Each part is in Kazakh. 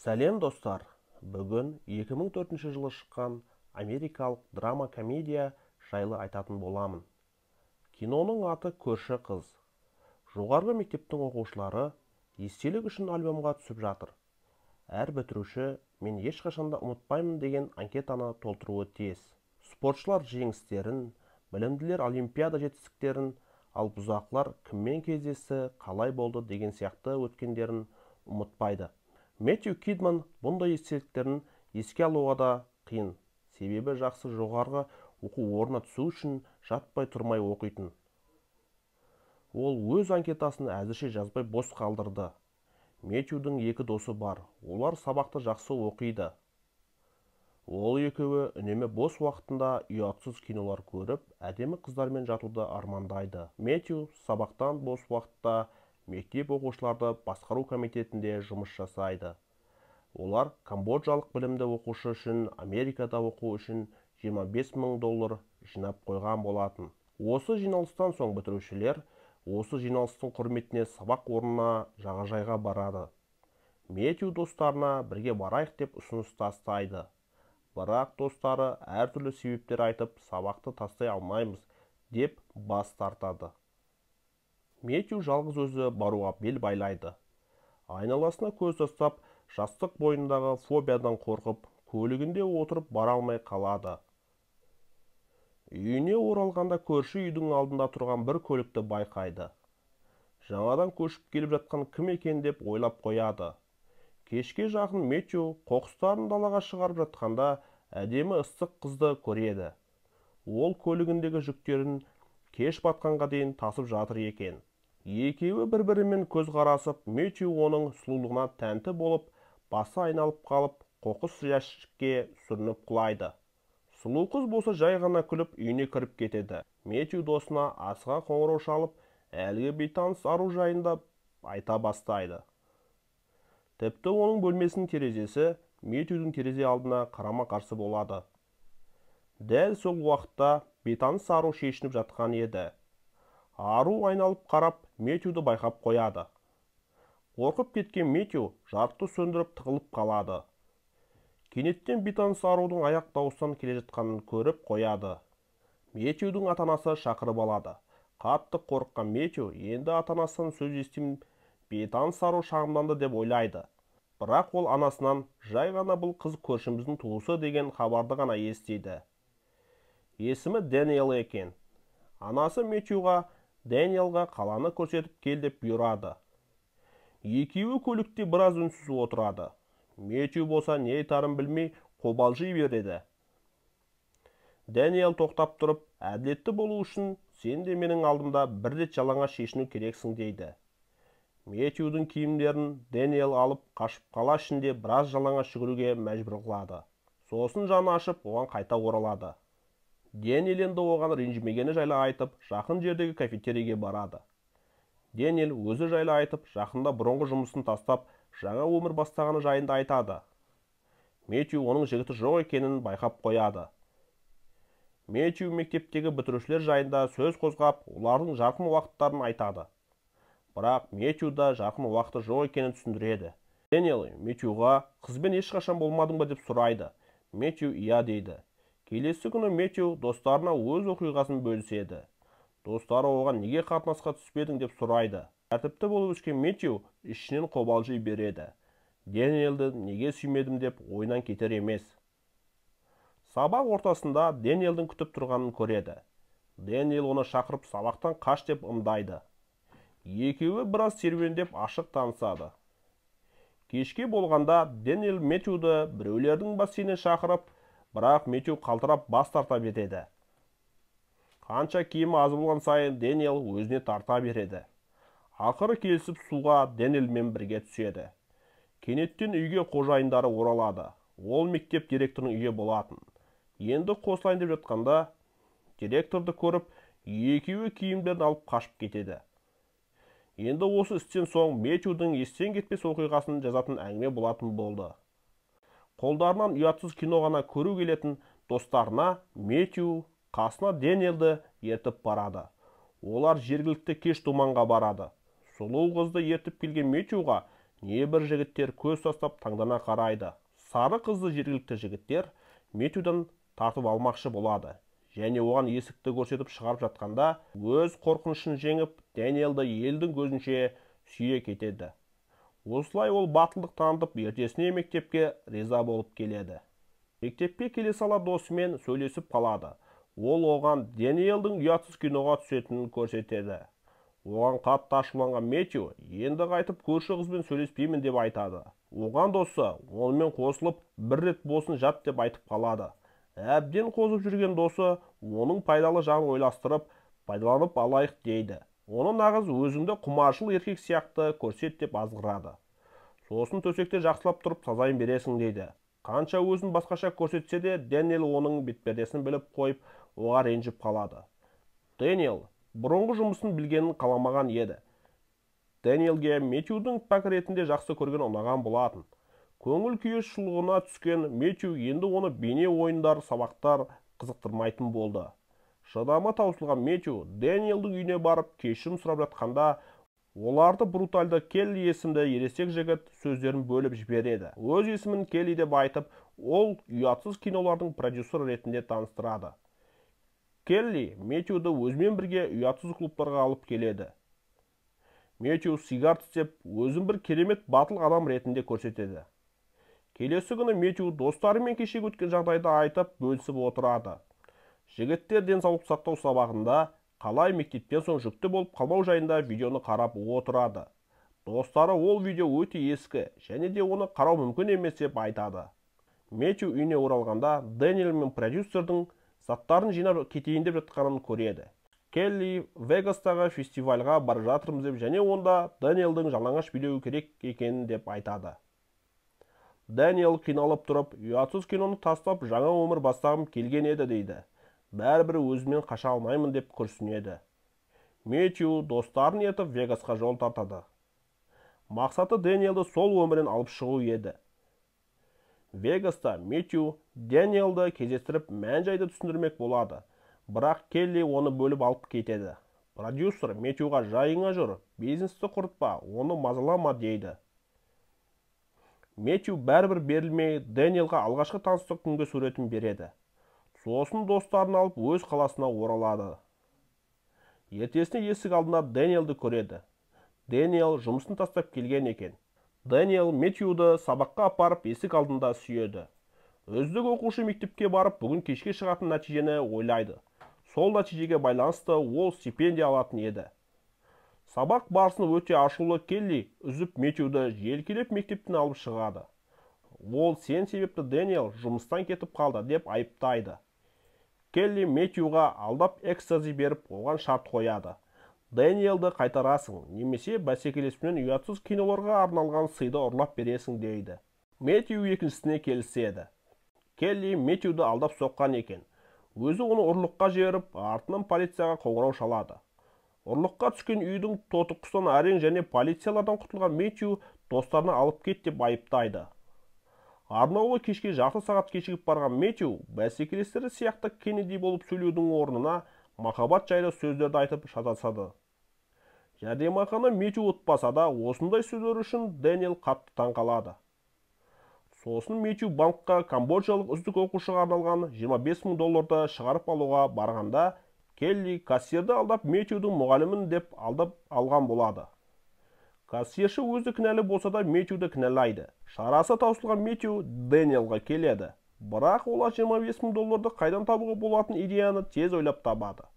Сәлем, достар! Бүгін 2004 жылы шыққан америкалық драма-комедия жайлы айтатын боламын. Киноның аты «Көрші қыз». Жоғарғы мектептің оқушылары естелік үшін альбомға түсіп жатыр. Әр бітіруші «Мен ешқашан да ұмытпаймын» деген анкетаны толтыруы тиіс. Спортшылар жеңістерін, білімділер олимпиада жетістіктерін, ал бұзақылар кіммен кездесті, қалай болды деген сияқты өткендерін ұмытпайды. Мэтью Кидман бұндай естеліктерін еске алуға да қиын, себебі жақсы жоғарғы оқу орнына түсу үшін жатпай тұрмай оқитын. Ол өз анкетасын әзірше жазбай бос қалдырды. Мэтьюдің екі досы бар, олар сабақты жақсы оқиды. Ол екеуі үнемі бос уақытында ұятсыз кинолар көріп, әдемі қыздармен жатуды армандайды. Мэтью сабақтан бос уақытта мектеп оқушыларды басқару комитетінде жұмыс жасайды. Олар камбоджалық білімді оқушы үшін Америкада оқу үшін 25 мың доллар жинап қойған болатын. Осы жиналыстан соң бітірушілер осы жиналыстың құрметіне сабақ орнына жағажайға барады. Мэтью достарына бірге барайық деп ұсыныс тастайды. Бірақ достары әртүрлі себептер айтып, сабақты тастай алмаймыз деп бас тартады. Мэтью жалғыз өзі баруға бел байлайды. Айналасына көз тастап, жастық бойындағы фобиядан қорқып, көлігінде отырып бара алмай қалады. Үйіне оралғанда көрші үйдің алдында тұрған бір көлікті байқайды. Жаңадан көшіп келіп жатқан кім екен деп ойлап қояды. Кешке жақын Мэтью қоқыстарын далаға шығарып жатқанда әдемі ыстық қызды көреді. Ол көлігіндегі жүктерін кеш батқанға дейін тасып жатыр екен. Екеуі бір-бірімен көз қарасып, Мэтью оның сұлулығына тәнті болып, басы айналып қалып, қоқыс жәшікке сүрініп құлайды. Сұлу қыз болса жай ғана күліп үйіне кіріп кетеді. Мэтью досына асыға қоңырау шалып, әлгі бейтаныс ару жайында айта бастайды. Тіпті оның бөлмесінің терезесі Мэтьюдің терезе алдына қарама-қарсы болады. Дәл сол уақытта бейтаныс ару шешініп жатқан еді. Ару айналып қарап, Мэтьюді байқап қояды. Қорқып кеткен Мэтью жарықты сөндіріп тығылып қалады. Кенеттен бейтаныс арудың аяқ дауыстан келе жатқанын көріп қояды. Мэтьюдің ата-анасы шақырып алады. Қатты қорыққан Мэтью енді ата-анасынан сөз естимін, бейтаныс ару шағымданды деп ойлайды. Бірақ ол анасынан жай ғана бұл қыз көршіміздің туысы деген хабарды ғана естиді. Есімі Дэниел екен. Анасы Мэтьюға Дэниелға қаланы көрсетіп кел деп бұйырады. Екеуі көлікте біраз үнсіз отырады. Мэтью болса не айтарын білмей қобалжи береді. Дэниел тоқтап тұрып, әділетті болу үшін сен де менің алдымда бір рет жалаңаш шешіну керексің дейді. Мэтьюдің киімдерін Дэниел алып қашып қала ішінде біраз жалаңаш жүгіруге мәжбүр қылады. Сосын жаны ашып оған қайта оралады. Дэниел енді оған ренжімегені жайлы айтып, жақын жердегі кафетерийге барады. Дэниел өзі жайлы айтып, жақында бұрынғы жұмысын тастап, жаңа өмір бастағаны жайында айтады. Мэтью оның жігіті жоқ екенін байқап қояды. Мэтью мектептегі бітірушілер жайында сөз қозғап, олардың жарқын уақыттарын айтады. Бірақ Мэтьюда жарқын уақыты жоқ екенін түсіндіреді. Дэниел Мэтьюға қызбен ешқашан болмадың ба деп сұрайды. Мэтью иә дейді. Келесі күні Мэтью достарына өз оқиғасын бөліседі. Достары оған неге қатынасқа түспедің деп сұрайды. Тәртіпті болып өскен Мэтью ішінен қобалжи береді. Дэниелді неге сүймедім деп ойынан кетер емес. Сабақ ортасында Дэниелдің күтіп тұрғанын көреді. Дэниел оны шақырып сабақтан қаш деп ымдайды. Екеуі біраз серуендеп ашық танысады. Кешке болғанда Дэниел Мэтьюді біреулердің бассейніне шақырып, бірақ Мэтью қалтырап бас тарта береді. Қанша киімі аз болған сайын Дэниел өзіне тарта береді. Ақыры келісіп суға Дэниелмен бірге түседі. Кенеттен үйге қожайындары оралады. Ол мектеп директорының үйі болатын. Енді қосылайын деп жатқанда директорды көріп, екеуі киімдерін алып қашып кетеді. Енді осы істен соң Мэтьюдің естен кетпес оқиғасын жазатын әңгіме болатын болды. Қолдарынан ұятсыз кино ғана көру келетін достарына Мэтью қасына Дэниелді ертіп барады. Олар жергілікті кеш думанға барады. Сұлу қызды ертіп келген Мэтьюға Небір жігіттер көз тастап таңдана қарайды. Сары қызды жергілікті жігіттер Мэтьюдан тартып алмақшы болады. Және оған есікті көрсетіп шығарып жатқанда өз қорқынышын жеңіп, Дэниелді елдің көзінше сүйе кетеді. Осылай ол батылдық танытып, ертесіне мектепке риза болып келеді. Мектепке келе сала досымен сөйлесіп қалады. Ол оған Дэниелдің ұятсыз киноға түсетінін көрсетеді. Оған қатты ашуланған Мэтью енді қайтып көрші қызбен сөйлеспеймін деп айтады. Оған досы онымен қосылып бір рет болсын жат деп айтып қалады. Әбден қозып жүрген досы оның пайдалы жағын ойластырып, пайдаланып алайық дейді. Оны нағыз өзіңді құмаршыл еркек сияқты көрсет деп азғырады. Сосын төсекте жақсылап тұрып сазайын бересің дейді. Қанша өзін басқаша көрсетсе де, Дэниел оның бетпердесін біліп қойып, оға ренжіп қалады. Дэниел бұрынғы жұмысын білгенін қаламаған еді. Дэниелге Мэтьюдің пәк ретінде жақсы көрген ұнаған болатын. Көңіл күйі шұлғына түскен Мэтью енді оны бейне ойындар, сабақтар қызықтырмайтын болды. Шыдамы таусылған Мэтью Дэниелдің үйіне барып кешірім сұрап жатқанда, оларды брутальды Келли есімді ересек жігіт сөздерін бөліп жібереді. Өз есімін Келли деп айтып, ол ұятсыз кинолардың продюсері ретінде таныстырады. Келли Мэтьюді өзімен бірге ұятсыз клубтарға алып келеді. Мэтью сигар тістеп, өзін бір керемет батыл адам ретінде көрсетеді. Келесі күні Мэтью достарымен кешегі өткен жағдайды айтып, бөлісіп отырады. Жігіттер денсаулық сақтау сабағында қалай мектептен соң жүкті болып қалмау жайында видеоны қарап отырады. Достары ол видео өте ескі және де оны қарау мүмкін емес деп айтады. Мэтью үйіне оралғанда Дэниел мен продюсердің заттарын жинап кетейін деп жатқанын көреді. Келли Вегастағы фестивальға бара жатырмыз деп және онда Дэниелдің жалаңаш билеуі керек екенін деп айтады. Дэниел қиналып тұрып, ұятсыз киноны тастап жаңа өмір бастағым келген еді дейді. Бәрібір өзімнен қаша алмаймын деп күрсінеді. Мэтью достарын ертіп Вегасқа жол тартады. Мақсаты Дэниелді сол өмірінен алып шығу еді. Вегаста Мэтью Дэниелді кездестіріп мән-жайды түсіндірмек болады. Бірақ Келли оны бөліп алып кетеді. Продюсер Мэтьюға жайыңа жүр, бизнесті құртпа, оны мазалама дейді. Мэтью бәрібір берілмей Дэниелға алғашқы таныстық күнгі суретін береді. Сосын достарын алып өз қаласына оралады. Ертесіне есік алдында Дэниелді көреді. Дэниел жұмысын тастап келген екен. Дэниел Мэтьюді сабаққа апарып есік алдында сүйеді. Үздік оқушы мектепке барып бүгін кешке шығатын нәтижені ойлайды. Сол нәтижеге байланысты ол стипендия алатын еді. Сабақ барысын өте ашулы Келли үзіп Мэтьюді желкелеп мектептен алып шығады. Ол сен себепті Дэниел жұмыстан кетіп қалды деп айыптайды. Келли Мэтьюға алдап экстази беріп оған шарт қояды. Дэниелді қайтарасың, немесе бәсекелесімнен ұятсыз киноларға арналған сыйды ұрлап бересің дейді. Мэтью екіншісіне келіседі. Келли Мэтьюді алдап соққан екен. Өзі оны ұрлыққа жіберіп, артынан полицияға қоңырау шалады. Ұрлыққа түскен үйдің тотықұстан әрең және полициялардан құтылған Мэтью достарына алып кет деп айыптайды. Арнаулы кешке жарты сағат кешігіп барған Мэтью бәсекелестері сияқты Кеннеди болып сөйлеудің орнына махаббат жайлы сөздерді айтып шатасады. Жәрдемақыны Мэтью ұтпаса да, осындай сөздер үшін Дэниел қатты таң қалады. Сосын Мэтью банкқа камбоджалық үздік оқушыға арналған 25 000 долларды шығарып алуға барғанда, Келли кассирді алдап Мэтьюдің мұғалімін деп алдап алған болады. Кассирші өзі кінәлі болса да Мэтьюді кінәлайды. Шарасы таусылған Мэтью Дэниелға келеді. Бірақ олар 25 000 долларды қайдан табуға болатын идеяны тез ойлап табады.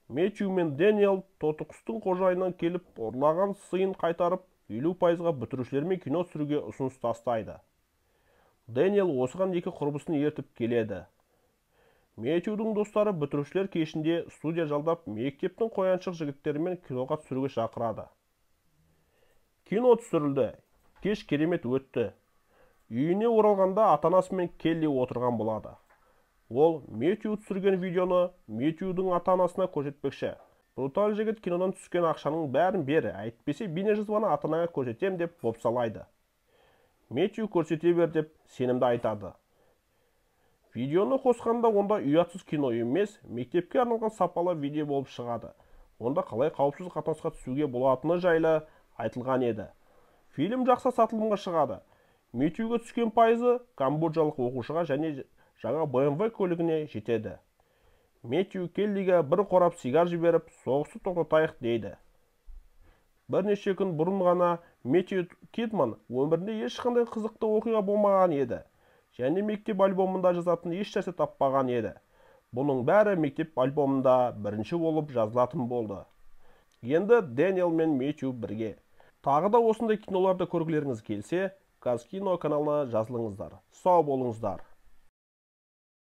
Мэтью мен Дэниел тотықұстың қожайынынан келіп ұрлаған сыйын қайтарып, 50%-ға бітірушілермен кино түсіруге ұсыныс тастайды. Дэниел осыған екі құрбысын ертіп келеді. Мэтьюдің достары бітірушілер кешінде студия жалдап, мектептің қояншық жігіттерімен киноға түсіруге шақырады. Кино түсірілді. Кеш керемет өтті. Үйіне оралғанда ата-анасымен Келли отырған болады. Ол Мэтью түсірген видеоны Мэтьюдің ата-анасына көрсетпекші. Бруталь жігіт кинодан түскен ақшаның бәрін бер, әйтпесе бейнежазбаны ата-анаға көрсетем деп бопсалайды. Мэтью көрсете бер деп сенімді айтады. Видеоны қосқанда онда ұятсыз кино емес, мектепке арналған сапалы видео болып шығады. Онда қалай қауіпсіз қатынасқа түсуге болатыны жайлы айтылған еді. Фильм жақсы сатылымға шығады. Мэтьюге түскен пайызы камбоджалық оқушыға және жаңа BMW көлігіне жетеді. Мэтью Келлиге бір қорап сигар жіберіп, соғысты тоқтатайық дейді. Бірнеше күн бұрын ғана Мэтью Кидман өмірінде ешқандай қызықты оқиға болмаған еді және мектеп альбомында жазатын ешнәрсе таппаған еді. Бұның бәрі мектеп альбомында бірінші болып жазылатын болды. Енді Дэниел мен Мэтью бірге. Тағы да осындай киноларды көргілеріңіз келсе, Қазкино каналына жазылыңыздар. Сау болыңыздар.